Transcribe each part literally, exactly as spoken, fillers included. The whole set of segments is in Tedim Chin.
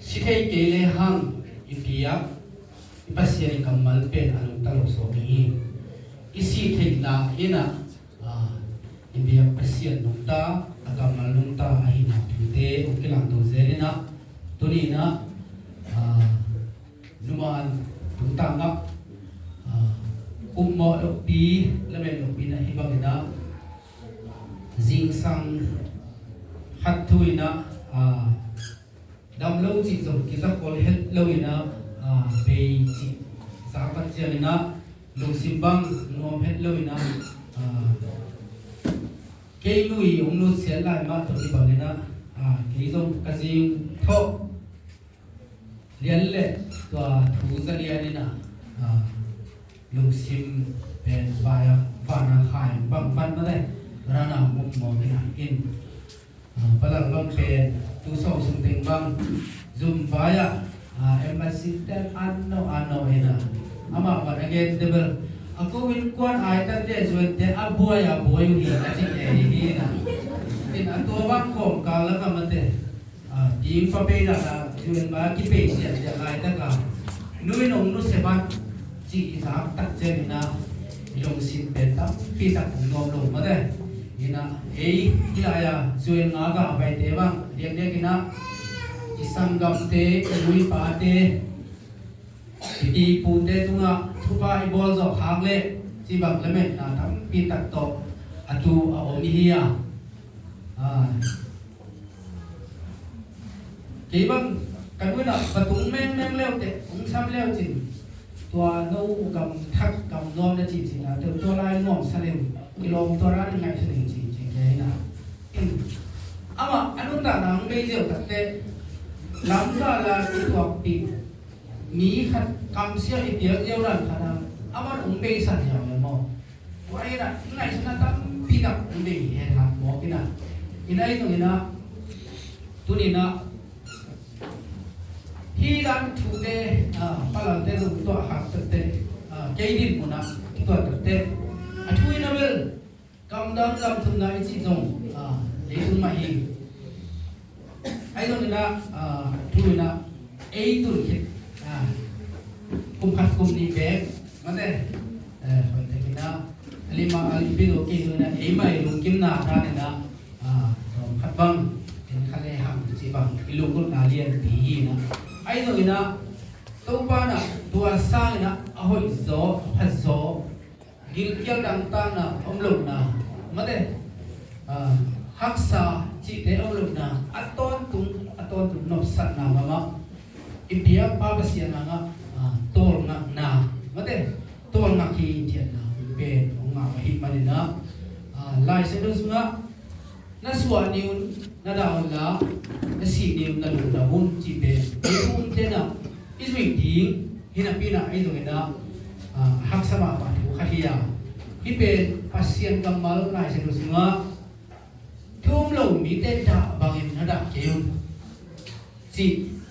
Si thei kei le hang i biak i Pasian i kammal pen a nungta lo sawm hi. I sih theihna in ah, ah, i biak Pasian nungta, a kammal nungta ahihna thute hong kilangto zel in ah, tuni in ah, ah, numan tungtang ah, ah, upmawh lohpi, lamet lohpi in ah hih bangin ah zingsang khat thu in ah, ah, dam lo cih zong kizakhol het lo in ah, ah, bei cih zak tak ciangin ah, lungsim bang nuam het lo in ah, ah, kei nui hong nutsiat lai mah tawh kibang in ah, ah, kei zong ka zing thawh lian le tua thu za lian in ah, ah, lungsim pen vai ah, van ah khai bang van mah le, tua dan a hong upmawh in ah in. Ah, Palal bang pen tu sawm sung teng bang zum vai ah, ah, embassy ten an no an no hi na. Amah pan a gen te bel, a ko innkuan ai tan le zuan te a buai a buai uh hi a ci kei hi na. In a tua bang kawmkal lak a mate, ah, ding pa pei dan a zuan ba kipei siat siat laitak a, nu in hong nusia vat cih i zak tak ciangin ah, i lungsim pen tampi tak hong nuam lo mate. In ah, ei hih lai-a zuel ngak a paite bang diakdiak in ah, i sanggamte, i nu i pate, i pi i pute tungah thupha i bawl zawh khak leh cih bang lametna tampi tak tawh a tu a om i hi a. Ah, kei bang ka nu in ah va tung mengmeng leuteh hong sam leu cin, tua no gam thak gam nuam na cihcihna te uh tua lai nuamsa leng kilawm tua dan in ngaihsun ing cihcih kei hi na. Amah a nuntakna hong bei ziau takteh lamgal a kituakpih mi khat kamsia i piak ziau dan khat ah amah hong beisan ziau leh maw? Tua in ah i ngaihsutna tampi tak hong bei het hat mawk in ah, in ah i zong in ah tuni in ah hih dan thute, ah, Palalte zong tuah khak takteh, ah, kei din mun ah tuah takteh a thu in ah bel gamdang gamthumna i cih zong, ah, leitung mah hi. Ahi zongin ah, ah, thu in ah ei tun khit, ah, kum khat kum nih bek mate, eh, hoih takin ah a lim ah a limpi lo kei zongin ah ei mah i lungkimna dan in ah, ah, tawm khat bang en kha le hang cih bang i lunggulhna lianpi hi in ah. Ahi zongin ah Topa in ah tua sangin ah a hoih zaw, a pha zaw, gilkial dangtakna om lohna mate, ah, haksa cihte om lohna, a tawntung, a tawntung nopsakna mahmah i biakpa Pasian hangah, ah, tawlngakna mate, tawlngak hi ciatna pen hong ngah ahih manin ah, ah, Lai Siangtho sungah na suah ni un na dah un la, na sih ni un na lungdam un cih pen ei thu umte in ah i zuih ding hi napi in ah, ahi zongin ah, ah, haksa mahmah thu khat hi a, hih pen Pasian kammal Lai Siangtho sungah thu um lo mite dah bangin na dah kei un cih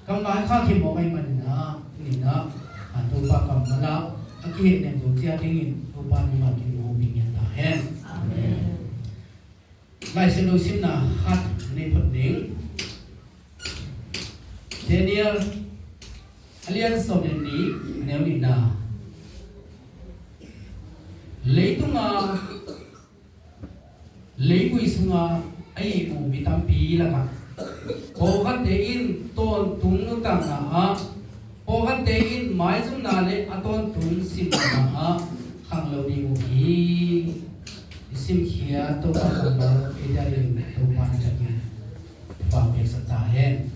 kammal kha khia mawk ahih manin ah, tuni in ah, ah, Topa kammal ah a kihehnem zo ciat dingin Topa in mimal kim hong hopih ngiat ta hen. Amen. Lai Siangtho simna khat nei phot ding. Daniel a lian sawm le nih, a neu nihna. Leitunga, leivui sunga a ihmu mi tampi lakah pawlkhatte in tawntung nuntakna ah, pawlkhatte in maizumna le a tawntung simna ah khang lo ding uh hi. I simkhiat Topa kammal ei ding Topa in a takin thupha piaksak ta hen.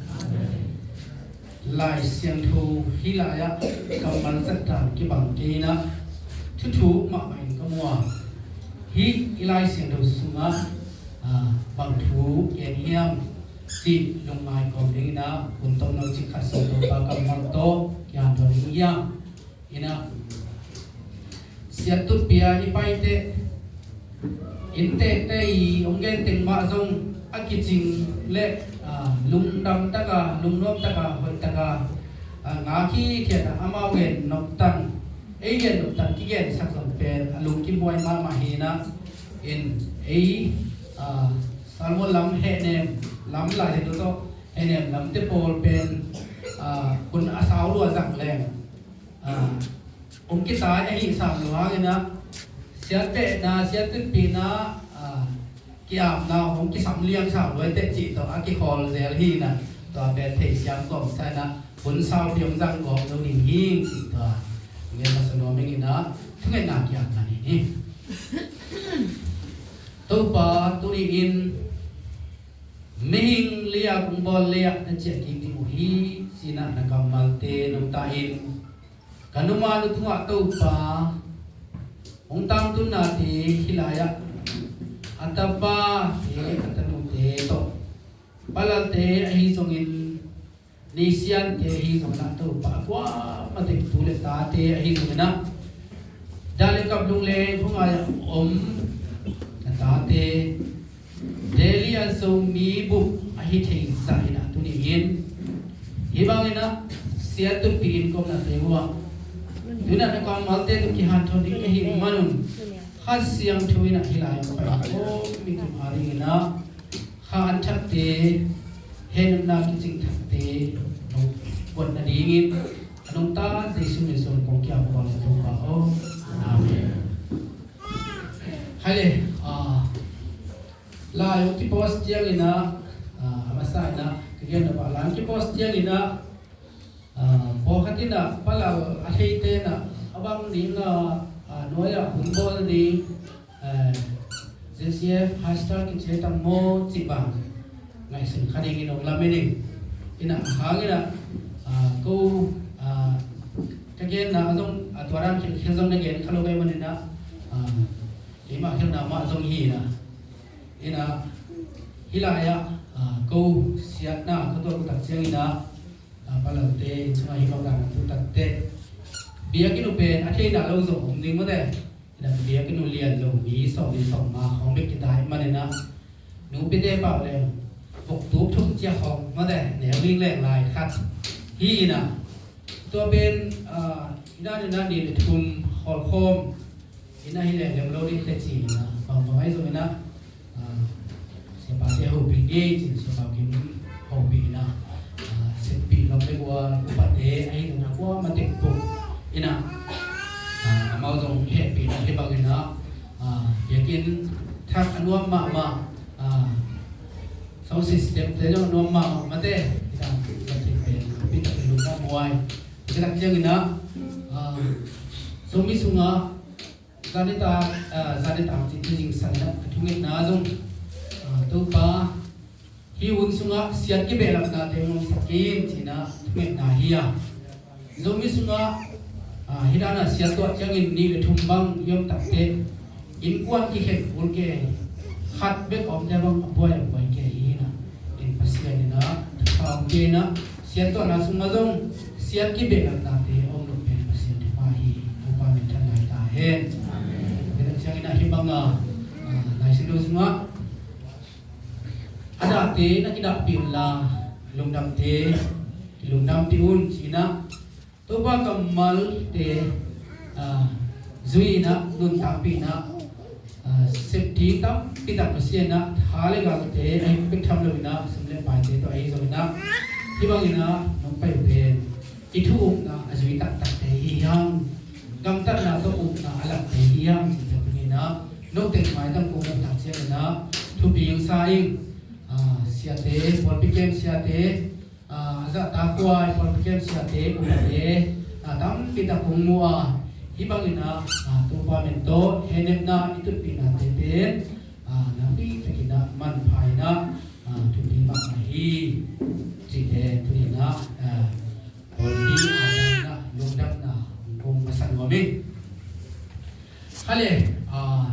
Lai Siangtho hih lai-ah kammal zat dan kibang kei in ah, thuthu mahmah in ka mu a, hih i Lai Siangtho sungah, ah, bang thu gen hiam cih lungngai kawm ding in ah, hun tomno cik khat sung Topa kammal tawh kihanthawn ding hiam. In ah, siattutpih a i paite, inntekte i hong gen teng mah zong a kicing le, ah, lungdam taka, lungnuam taka, hoih taka, ah, ngak hi khiat a, amau gen noptan, ei gen noptan kigensak zong pen a lungkimhuai mahmah hi in ah, in ei, ah, Salmon lam hehnem lam Lai Siangtho tawh Henem lamte pawl pen, ah, hun a sau lua zang leng, ah, hong kitai ahi sam lo hangin ah, siatbehna, siatpitpina, ah, kiamna hong kisam liang sam lua teh cih tawh a kikhawl zel hi na, tua pen theisiam gawm sa in ah, hun sau piang zang gawm lo ding hi cih tua ngen masa nuam ing in ah, thungetna kiamna ni hi. Topa, tuni in mihing liak hong bawl liak na ciah kik ding uh hi, ci-in ah na kammalte nungta in, ka numa nu tungah Topa, hong tangtunnate hih lai-ah a tapate, a tanute tawh, palalte ahi zongin, nisiante ahi zongin ah Topa, a kuamah tek tu le tate ahi zongin ah, dah le kap, lungleng khuangai-ah om na tate, Delhi a Zomi bup ahi thei zah in ah tuni in, hih bangin ah siat tutpih in ka omnate uh ah, tu-in ah na kammalte tawh kihanthawn ding ka hih manun, Kha Siangtho in ah hih lai-ah pai khawm mi kim a dingin ah, kha an thakte, hehnepna kicing thakte nong guan nadingin, a nungta Jesu min suang kong kiang khual hi, Topa aw. Amen. Hai le, ah, lai hong kipost ciangin ah, ah, a masa in ah, ka gen nop ah, lai hong kipost ciangin ah, ah, pawlkhat in ah, palal a theite in ah, a bang ding a, ah, nuai-ah hun bawl ding, eh, Z C F High Star kici tam maw cih bang ngaihsun kha dingin hong lamen ing. In ah, a hang in ah, ah, ko, ah, ka genna ah zong, ah, tua dan khialkhial zong na gen kha lo ka hih manin ah, ah, keimah khialhna mah zong hi in ah. In ah, hih lai-ah, ah, ko siatna ka tuah uh tak ciangin ah, ah, palalte sungah hih bang dan a tu tak teh, biakinn uh pen a theihna lo zong om ding maw te. In ah biakinn uh lian lo mi sawm, mi sawm nga khawng bek kita ahih manin ah, nupite pau leng vok tuk thum ciang khawng maw te, neu ding leng lai khat hi in ah. Tua pen, ah, i dan in ah ni le thum khawl khawm in ah, hi leh lem lo ding teh ci in ah, bangbang ahi zongin ah, ah, siapate hopih ni ci-in, siapa kim hopih in ah, ah, siatpih lam le gua upate ahi zongin ah, kuamah tek puk in ah, ah, amau zong hehpih in ah, hih bangin ah, ah, biakinn thak a nuam mahmah, ah, sound system te zong a nuam mahmah maw te, hih dan, hih dan pen, pi tak i lungdam huai. Hih tak ciangin ah, ah, Zomi sungah zanitak, ah, zanitak cih tuzing sangin ah, a thungetna zong, ah, Topa, hih hun sungah siat kibehlapnate hong sak in ci-in ah thungetna hi a. Zomi sungah, ah, hih dan a siat tuah ciangin ni le thum bang i om tak teh, innkuan kikhen kul kei, khat bek a omte bang a buai a buai kei hi in ah, in Pasian in ah, thupha hong pia in ah, siat tuahna sungah zong siat kibehlapnate a om loh pen Pasian thupha hi. Topa minthan lai ta hen. Amen. Hih tak ciangin ah hih bang a, ah, Lai Siangtho sungah a dahte na kidahpih un la, lungdamte kilungdampih un ci-in ah, Topa kammalte, ah, zui in ah, nuntakpih in ah, ah, sep ding tampi tak Pasian in ah, tha le galte ahi bek tham lo in ah, sum le paite tawh ahi zongin ah, hih bangin ah nong pai uh pen i thu upna a zui taktakte hi hang, gamtatna tawh upna a lakte hi hang, cihte tuni in ah note mailam kong muh tak ciangin ah thupi hong sa ing. Ah, siate, pawlpi kem siate, ah, a zahtakhuai, pawlpi kem siate, upate, ah, tampi tak kong mu a, hih bangin ah, ah, Topa min tawh hehnepna i tutpihnate pen, ah, nakpi takin ah manpha in ah, ah, thupi mahmah hi. Cihte tuni in ah, ah, pawlpi a dangin ah lungdamna kong masa nuam ing. Hale, ah,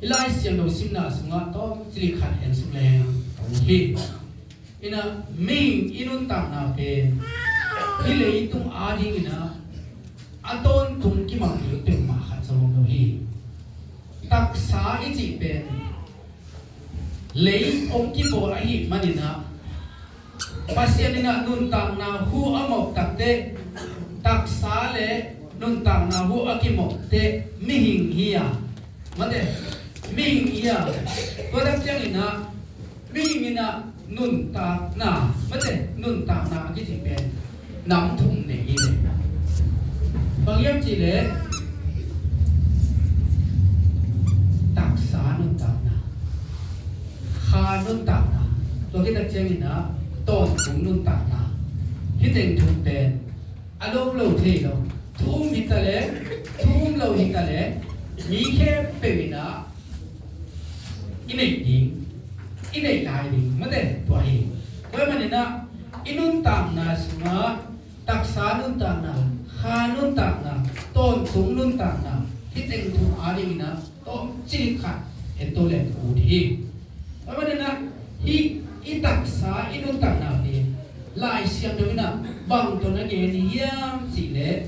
i Lai Siangtho simna sungah tawmcik khat en suk leng ka ut hi. In ah, mihing i nuntakna pen hih leitung adingin ah a tawntung kimang ding peuhmah khat zong om lo hi. Taksa i cih pen lei hong kibawl ahih manin ah, Pasian in ah nuntakna hu a mawk tak teh, taksa le nuntakna hu a kimawk teh mihing hi a, mate, mihing hi a. Tua tak ciangin ah, mihing in ah Nuntakna, mate, nuntakna a kici pen nam thum nei hi. Bang hiam cih leh taksa nuntakna, kha nuntakna, tua khit tak ciangin ah tawntung nuntakna, hih teng thum pen a lo lo thei lo. Thu um hi ta leh, thu um lo hi ta leh, mi khempeuh in ah i neih ding, i neih lai ding, mate, tua hi. Tua ahih manin ah i nuntakna sungah taksa nuntakna, kha nuntakna, tawntung nuntakna, hih teng thum a dingin ah tawmcik khat en to leng ut hi. Tua ahih manin ah hih i taksa, i nuntakna hi. Lai Siangtho in ah bang tawh na gen hiam cih leh,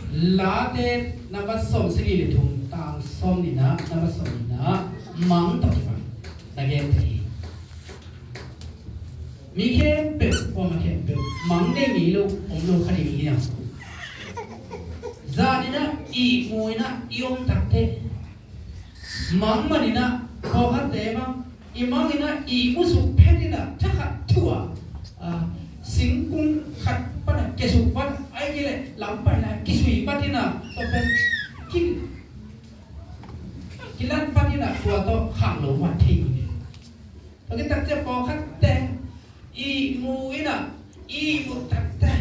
Late number sawm sagih le thum, tang sawm nihna, number sawm nihna, mang tawh kibang na gen thei hi. Mi khempeuh, kuamah khempeuh mang nei ngei lo om lo kha ding hi hang. Zan in ah ihmu in ah i om takteh, mang man in ah pawlkhatte bang, i mang in ah ihmu suk phet in ah thakhat thu-a, ah, singkung khat pan ah kiasuk pan, ahih kei leh lam pai lai kisui pan in ah, tua pen ki, kilan pan in ah tua tawh khang lo mat thei hi. Tua khit tak ciang pawlkhatte ihmu in ah, ihmu takteh,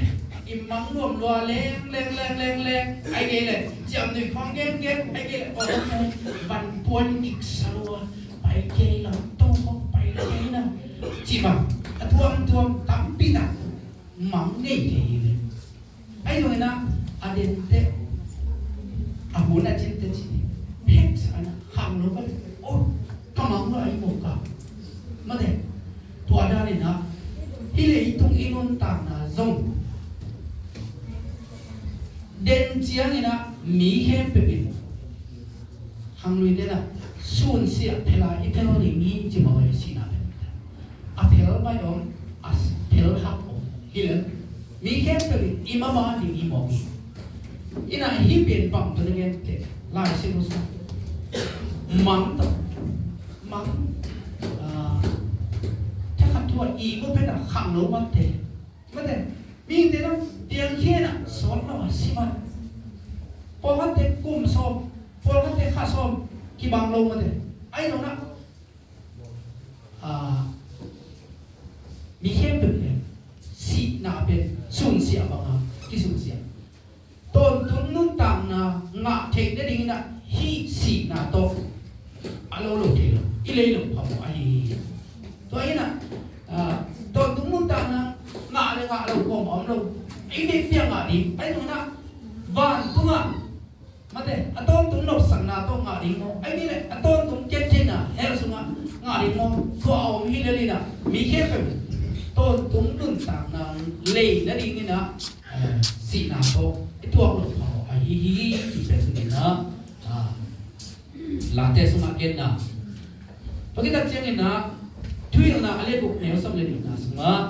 i mang nuam lua leng, leng, leng, leng, leng, ahih kei leh ciamnuih khawng gen gen, ahih kei leh pawlkhatte van puan giksa lua, pai kei lam to khawng pai kei na, cih bang a tuamtuam tampi tak mang nei thei hi ve. Ahi zongin ah a denteh, a hun a cinteh ci, pheksa in ah khang lo pan, oh, ka mang lo ahi mawk a, mate. Tua danin ah hih leitung i nuntakna zong den ciangin ah mi khempeuh in, khangluite in ah sunsiah phel a i phel ding hi ci mawk hi. Sihna phel, a phel baih om, a phel hak om hi lel, mi khempeuh in i mama ding hi mawk hi. In ah hih pen bang tawh na gen teh, Lai Siangtho sungah mang tawh, mang, ah, thakhat thu-a ihmu phet a khang lo matte, mate, mihingte in ah piangkhia in ah sawt lo a si mat. Pawlkhatte kum sawm, pawlkhatte kha sawm kibang lo, mate. Ahi zongin ah, ah, mi khempeuh in sihna pen sunsiah bang a kisunsiah. Tawntung nuntakna ngah theih nadingin ah hih sihna tawh a lo lo thei lo, i lei lo phamawh ahi hi. Tua in ah, ah, tawntung nuntakna ngah le ngah lo kawm a om lo. Ei bek piang ngah ding, ahi zongin ah vantungah, mate, a tawntung nopsakna tawh ngah ding maw, ahih kei leh a tawntung kiat theihna hell sungah ngah ding maw, tua a om hi lel in ah, mi khempeuh tawntung nuntakna lei nadingin ah, eh, sihna tawh i tuak loh phamawh ahi hi, cih pen tuni in ah, ah, Late sungah genna. Tua khit tak ciangin ah, Thuhilhna a lian guk neu sawm le nihna sungah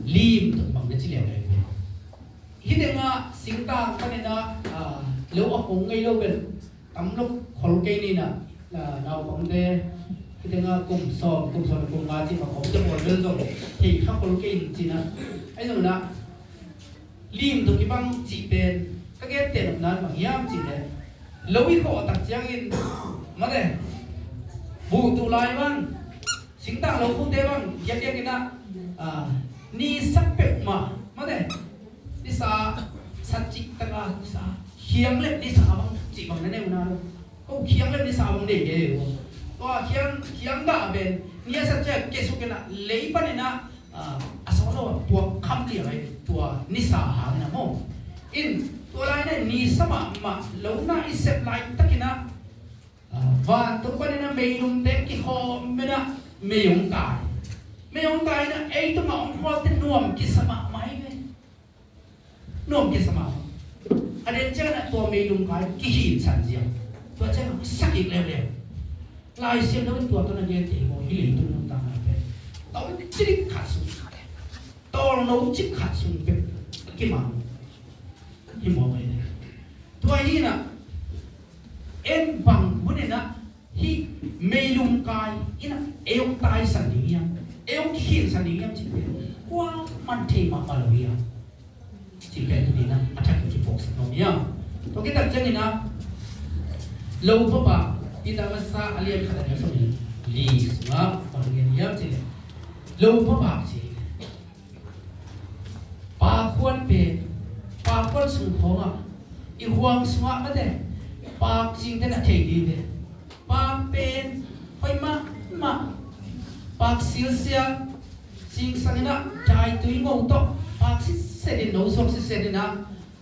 lim tawh bang na ci leuleu hi. Hih tengah singtang panin ah, ah, lo a hong ngei lo bel tam lo khol kei ni in ah, ah, naupangte hih tengah kum sawm, kum sawm le kum nga cih bang khol te pawl bel zong thei kha khol kei in ci in ah. Ahi zongin ah lim tawh kibang cih pen ka gentehna bang hiam cih leh, lo i khawh tak ciangin, mate, buh tuh lai bang, singtang lo khute bang, diakdiak in ah, ah, nisa peuhmah, mate, nisa sa cik tak a, nisa khiang le nisa bang cih bang na nei uh na lo. Ko khiang le nisa bang nei kei uh. Tua khiang, khiang gah pen ni a sa ciang kiasuk in ah lei pan in ah, ah, a sawt lo a puak kham liang ahi, tua nisa hangin ah maw. In, tua lai in ah nisa mahmah lo na i sep laitakin ah, ah, vantung panin ah meilumte kikhawm in ah mei hong kai. Mei hong kai in ah ei tungah hong khawlte nuam kisa mahmah hi ve. Nuam kisa mahmah. A den ciangin ah tua meilum kai kihin san ziau. Tua ciangin ah sa kik leuleu. Lai Siangtho in tua tawh na gen thei hi maw, hih leitung nuntakna pen tawmcik khat sung, tawlno cik khat sung pek a kimang hi maw, mei le. Tua hi in ah, en bang hun in ah Hih meilum kai in ah ei hong taisan ding hiam, ei hong kikhinsan ding hiam cih pen kuaman thei mahmah lo hiam? Cih pen tuni in ah a thakin kiphawksak nuam hiam? Tua khit tak ciangin ah Lopapa, Peter masa a lian khat a neu sawm le li sungah bang gen hiam cih leh, Lopapa ci, pakhuan pen, pakhuan sung khawngah, i huang sungah mate, pak cingte na thei ding ve. Pak pen hoih mahmah, pak silsial, zingsang in ah daitui ngo tawh pak sitset in, no suak sitset in ah,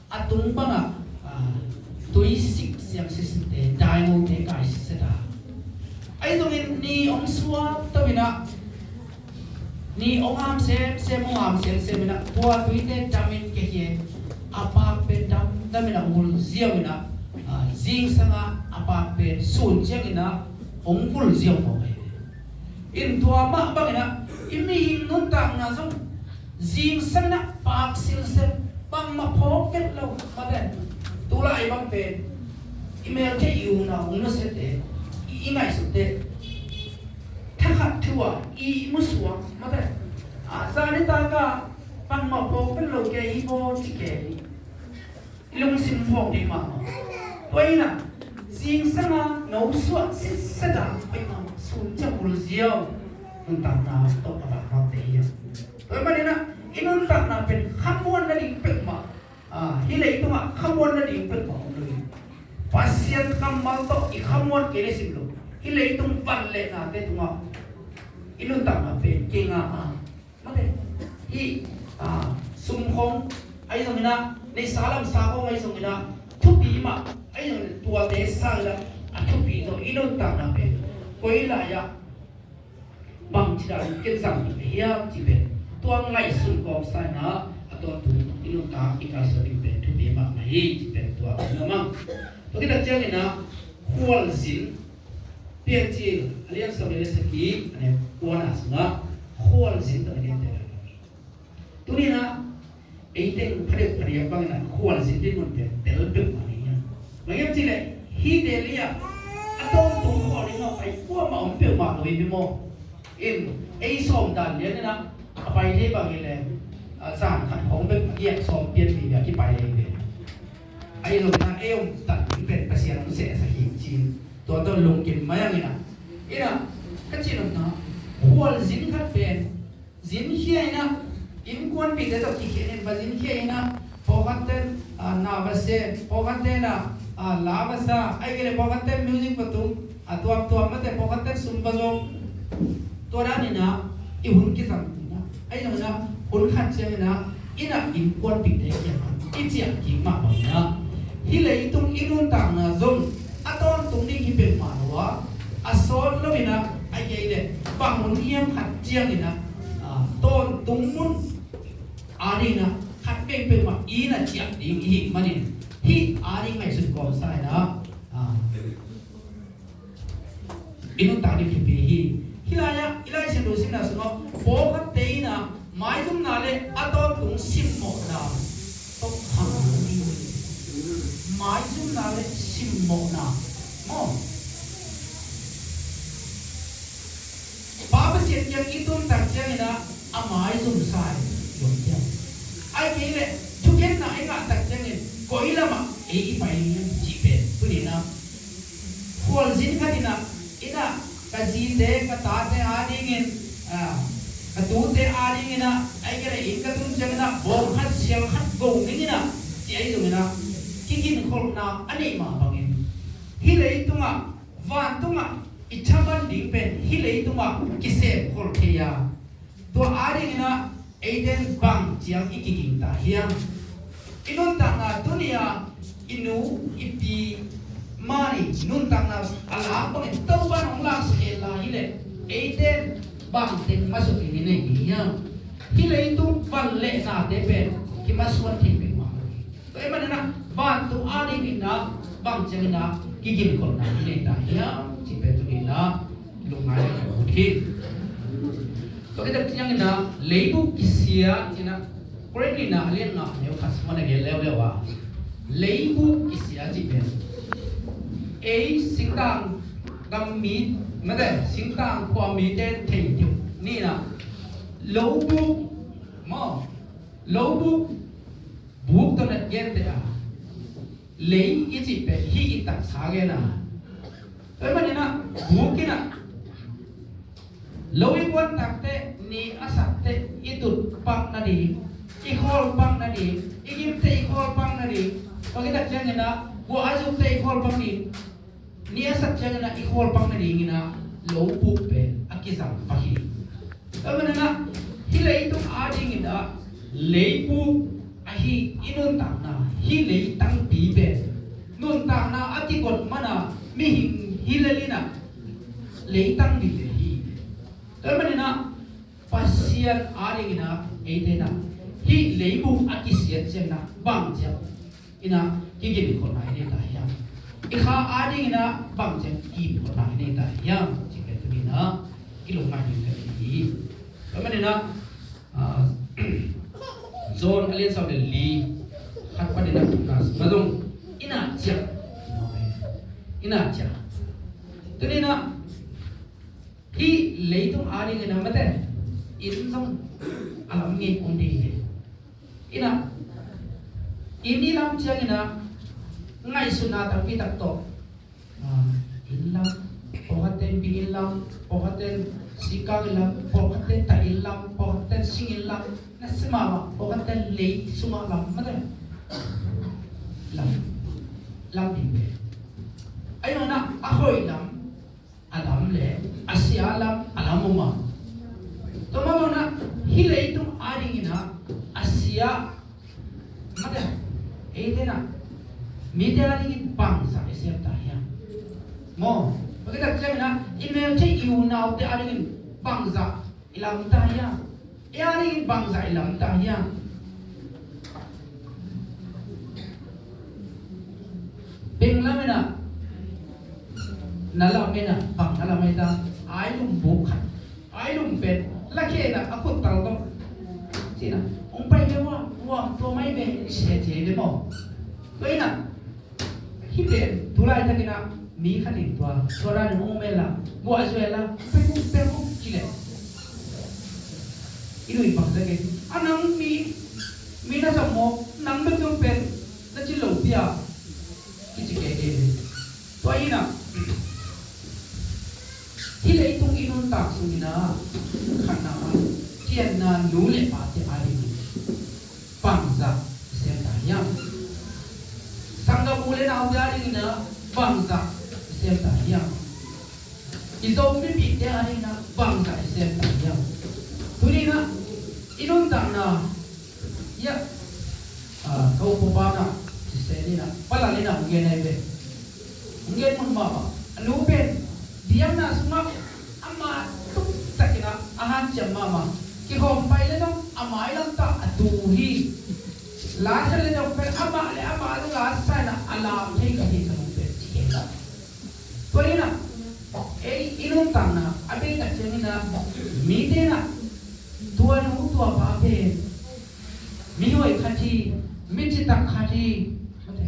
a tung bangah, ah, tui sik siang sitset te, dai ngote kai sitset a. Ahi zongin ni hong suak to in ah, ni hong ham semsem, hong ham semsem in ah, tua tuite dam in kei hi, a pak pen damdam in ah hong vul ziau in ah, ah, zingsang ah a pak pen sun ciangin ah hong vul ziau mawk hi. In tua mah bangin ah i mihing nuntakna zong zingsang in ah pak silsial, bangmah phawk vet lo, mate. Tulai bang pen i melte, i unau, hong nusiate, i, i ngaihsute, thakhat thu a i musuak, mate. A, zanitak a bangmah phawk vet lo kei hi maw ci kei hi. I lungsim phawk ding mahmah. Tua in ah zingsang a no suak sitset a, pai mahmah, sun ciang vul ziau, nuntakna tawh a vakvakte hi a. Tua ahih manin ah i nuntakna pen khamuan nading peuhmah, ah, hih leitungah khamuan nading peuhmah om lo hi. Pasian kammal tawh i khamuan kei leh sim lo, hih leitung van le nate tungah i nuntakna pen kei ngah a, mate, hih, ah, sum khawng ahi zongin ah, neihsa lamsa khawng ahi zongin ah, thupi mah ahi zongin, tuate sang in ah a thupi zong i nuntakna pen koi lai-ah bangci dan ken zang ding ka hiam cih pen tua ngaihsun kawmsa in ah, a tawntung i nuntak i kalsuan ding pen thupi mahmah hi cih pen tua ka hi a mang. Tua khit tak ciangin ah khualzin, Piancil a lian sawm le sagih, a neu kuana sungah khualzin tawh na genteh lai. Tuni in ah ei teng phadeuh phadiak bangin ah khualzin ding mun pen tel peuhmah hi a. Bang hiam cih leh hih Delhi ah a tawntung khualzin a pai kuamah om peuhmah lo hi maw. In ei sawm dan lian in ah a pai thei bang hi leh, a, zan khat khawng bek a giat sawm pian pi a kipai hi ve. Ahi zongin ah ei om tan ding pen Pasian hong sehsak hi cin. Tua tawh lungkim mai ang in ah. In ah, ka cih nopna, khualzin khat pen zin khia in ah, innkuanpihte tawh kikhen in va zin khia in ah, pawlkhat ten, ah, na va sem, pawlkhat ten ah, ah, la va sa, ahih kei leh pawlkhat ten music va tum, a tuamtuam mate, pawlkhat ten sum va zong. Tua dan in ah i hun kizang in ah, ahi zongin ah hun khat ciangin ah, in ah innkuanpihte kiangah i ciah kik mah bangin ah, hih leitung i nuntakna zong a tawntung ding hi peuhmah lo a, a sawt lo in ah, ahih kei leh bang hun hiam khat ciangin ah, ah, tawntung mun adingin ah khat vei peuhmah i na ciah ding i hih manin, hih ading ngaihsun kawmsa in ah, ah, i nuntak ding thupi hi. Hih lai-ah i Lai Siangtho simna sungah pawlkhatte in ah maizumna le a tawntung simmawhna tawh khang lo hi. Maizumna le simmawhna maw? Pa Pasian kiang i tun tak ciangin ah a maizumsa hi, zong ciang. Ahih kei leh thukhenna i ngah tak ciangin koi lamah ei i pai ding hiam cih pen tuni in ah khualzin khat in ah, in ah ka zite ka tate adingin, ah, ka tute adingin ah, ahih kei leh inn ka tun ciangin ah bawng khat sial khat go ning in ah, ci ahi zongin ah kiginkholhna a neih mah bangin, hih leitungah, vantungah i thaman ding pen hih leitungah kisemkholh thei a, tua adingin ah eite in bang ciang i kiging ta hiam? I nuntakna tuni-a i nu i pi mah i nuntakna a lak bangin Topa'n hong laksak hen la hi leh, eite in bang teng masuakin i nei ding hiam? Hih leitung van le nate pen kimasuan thei peuhmah lo hi. Tua ahih manin ah vantung adingin ah bang ciangin ah kiginkholhna i nei ta hiam cih pen tuni in ah lungngai a ka ut hi. Tua khit tak ciangin ah leibuk kisia cih in ah Korin nihna a lian nga a neu khat sungah na gen leuleu a, leibuk kisia cih pen ei singtang Kam mi, mate, singtang khua mite thei ding. Nihna, lo buk, maw, lo buk, buk tawh na gente a, lei i cih pen hih i taksa gen a. Tua ahih manin ah, buk in ah, lo i kuan tak teh, ni a sak teh i tut pak nading, i khawl pak nading, i gim teh i khawl pak nading, tua khit tak ciangin ah, gua a zuk teh i khawl pak ding. Ni a sak ciangin ah i khawl pak nadingin ah lo buk pen a kizang pak hi. Tua manin ah hih leitung adingin ah lei buk ahi i nuntakna, hih leitangpi pen nuntakna a kigot man a mihing hi lel in ah leitang ding le hi. Tua manin ah Pasian adingin ah eite in ah hih leibuk a kisiat ciangin ah bang ciang in ah kigin khawhna i nei ta hiam? I kha adingin ah bang ciang kigin khawhna i nei ta hiam? Cih pen tuni in ah kilungngai ding ka hi hi. Tua manin ah, ah, John a lian sawm le li, khat panin ah, khat sung ah zong i na ciah, i na ciah. Tuni in ah hih leitung adingin ah mate, inn zong a lam ngei om ding hi. In ah, inn i lam ciangin ah ngaihsutna tampi tak tawh, ah, inn lam, pawlkhatte in bi inn lam, pawlkhatte in sikkang inn lam, pawlkhatte in tai inn lam, pawlkhatte in sing inn lam, na si mahmah, pawlkhatte in lei sungah lam, mate, lam, lam ding ve. Ahi zongin ah a hoih lam a lam le a sia lam a lam om a. Tua mah bangin ah hih leitung adingin ah a sia, mate, eite in ah mite adingin bangzah i sem ta hiam? Maw, tua khit tak ciangin ah i meltheih i unaute adingin bangzah i lam ta hiam? I adingin bangzah i lam ta hiam? Beng lam in ah, na lam in ah, bang na lam in ah, ai lum buk khat, ai lum pen, la khe in ah, a khut tal tawh, ci in ah, hong pai ve ua, ua, tua mai ve, ci ci ve maw. Tua in ah, hih pen tu laitakin ah mi khat in tua, tua dan in hong om hen la, guah zuih hen la, pek uh, pek uh, ci leh, i lui bang zia kei, a nang mi, mi na zam maw, nang bek zong pen na cin lo pia, kici kei kei. Tua in ah, hih leitung i nuntak sungin ah, khatna ah, cianna nu le pate adingin bangzah i sem ta hiam? Sanggam u le naute adingin ah bangzah i sem ta hiam? I Zo mipihte adingin ah bangzah i sem ta hiam? Tuni in ah i nuntakna, ia, ah, ka upa pa in ah, ci se ni in ah, pa Lal in ah hong gen ahi ve. Hong gen mun mahmah. A nu pen biakna sungah ama tuktakin ah a hanciam mahmah. Kikhawm pai leh zong a mailam tah a tu hi. La sa leh zong pen amah le amah zong la sa in ah a lam thei ka hi ka nung pen ci kei ta. Tua in ah ei i nuntakna a bei tak ciangin ah mite in ah tua nu tua pa pen mihoih khat hi, mi citak khat hi, mate,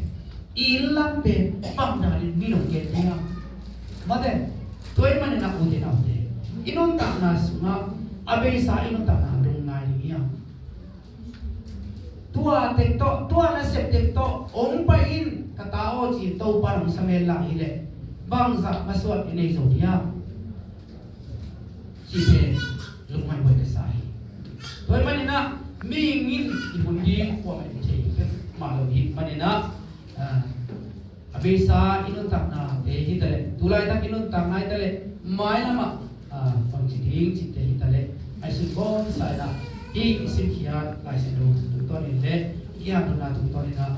i inn lam pen bang danin mi nong gen ding a, mate, tua ahih manin ah ute naute, i nuntakna sungah a beisa i nuntakna lungngai ding hi a. Tua tek tawh, tua nasep tek tawh hong pai in ka ta aw ci Topa nong sam hen la hi leh bangzah masuat i nei zo hiam? Cihte lungngai buai ka sa hi. Tua ahih manin ah mihing in i hun ding kuamah in thei peuhmah lo hi manin ah, ah, a beisa i nuntaknate hi ta leh, tu laitak i nuntakna hi ta leh, mailam ah, ah, bangci ding cihte hi ta leh, a i sut bawmsa in ah i simkhiat Lai Siangtho tungtawn in le i hanthawnna tungtawn in ah